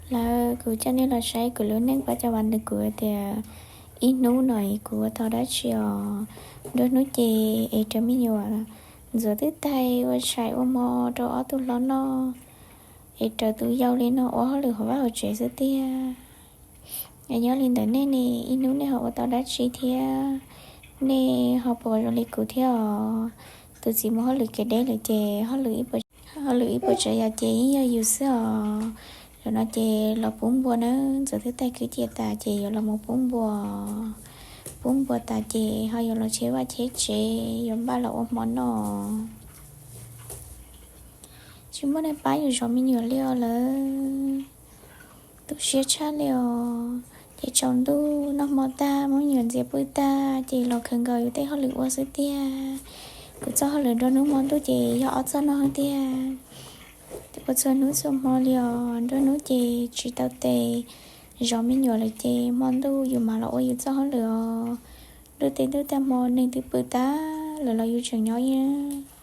Lawv, kuv coj nej los saib kuv lub neej pab cov vas nws kuv tias ib hnub no kuv ua tau dab tsi os. Nruab hnub ces es raws me nyuam ntxuav twb taig ua tshais ua hmo rau ob tug hlob noj, es raws tus yau li no ua hauj lwm hauv vaj hauv tsev xwb tiag. Nyob li ntawm nej ne, ib hnub nej ho ua tau dab tsi thiab? Nej ho puas zoo li kuv thiab os? Tus txiv mus hauj lwm kev deb lawm ces hauj lwm ib puas tsav yam ces yeej yog yus xwb os. Zaum no ces los pub npua nawb, ntxuav twb taig kwj cia tas ces yuav los mus pub npua. Pub npua tas ces ho yuav los cheb vaj cheb tsev, yuav npaj los ua hmo noj. Tsis muaj neeg pab yus zov me nyuam li os lawv. Tu siab tshaj li os. Ces tsaus ntuj noj hmo tag, muab me nyuam ntxias pw tag ces los khaws nkaus yus tej hauj lwm ua xwb tiag. Kuv txoj hauj lwm nruab hnub hmo ntuj ces yog ob txoj no tiag. Ua txhua hnub txhua hmo li os, nruab hnub ces tsis tau tes zov me nyuam lawm ces hmo ntuj yus mam los ua yus txoj hauj lwm os. Ntuj tes ntuj tag hmo neeg twb pw tag lawm los yus tseem nyob ib